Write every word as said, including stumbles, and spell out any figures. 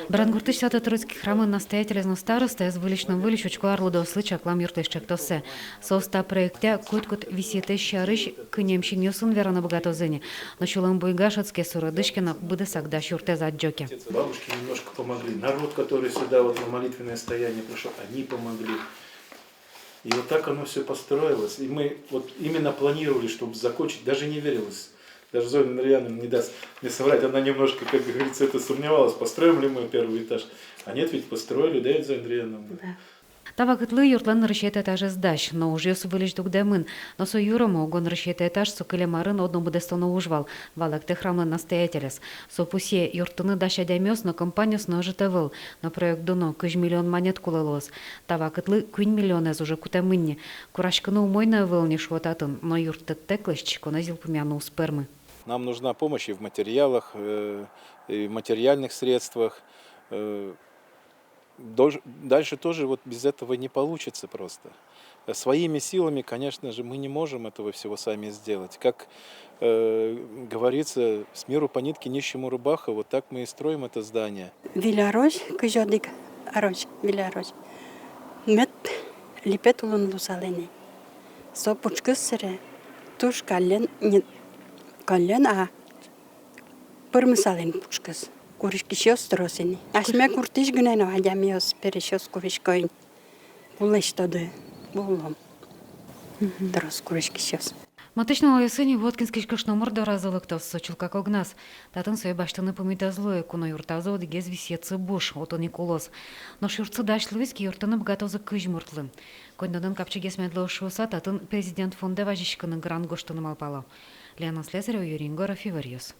Брангуртысь Свято-Троицкий храмлэн настоятелез но старостаез выльысь но выльысь учко арлыдоослы чаклам юртлэсь ӵектоссэ. Соос та проектъя котькуд висъетэз сярысь кынем синъёсын вераны быгатозы ни. Но сюлэм буйга шӧдске, суредысь ке но, быдэсак дась юртэз адӟо ке. Бабушки немножко помогли. Народ, который сюда вот на молитвенное стояние пришёл, они помогли. И вот так оно всё построилось. И мы вот именно планировали, чтобы закончить, даже не верилось. Даже Зоя Андриановна не даст мне соврать, она немножко, как говорится, это сомневалась, построим ли мы первый этаж. А нет, ведь построили, да, ведь, Зоя Андриановна? Да. Та вакытлы юртлэн нырысетӥ этажез дась, но ужъёс выльысь дугдэмын. Но со юромо, уго нырысетӥ этаж — со кылем арын одно быдэстоно уж вал, валэктэ храмлэн настоятелез. Со пусъе, юрттыны дась адямиос но, компаниос но ӧжыт ӧвӧл, но проект дуно кызь миллион манет кулэ луоз. Та вакытлы куинь миллионэз уже кутэмын ни. Кураськыны умой но ӧвӧл ни, шуо татын, но юрттытэк лэсьтӥськонэз йылпумъяны уз пӧрмы. Нам нужна помощь и в материалах, э, и в материальных средствах. Э, долж-, дальше тоже вот без этого не получится просто. Э, своими силами, конечно же, мы не можем этого всего сами сделать. Как, э, говорится, с миру по нитке, нищему рубаха, вот так мы и строим это здание. Выль арозь, кызь одӥг арозь, выль арозь. Мед липет улын луысал ини. Со пушкыз сыре туж каллен, не, каллен, а пӧрмысал ини пушкыз. Куриськисьёс трос ини. Асьме гуртысь гинэ но адямиос, пересьёс курисько ини. Кулэсь тоды, улом. Мгм. Трос куриськисьёс. Матысь нуналъёсы ини Воткинскысь кышномурт доразы лыктоз, со чылкак огназ. Татын сое басьтыны пумит ӧз луы, куно юртазы одӥгез висъетсы буш, отын ик улоз. Нош юртсы дась луиз ке, юрттыны быгатозы кызь муртлы. Коньдонэн капчигес мед луоз шуыса, татын Президент фондэ вазиськыны грант гожтыны малпало. Лена Слесарева, Юрий Егоров, «Иворъёс».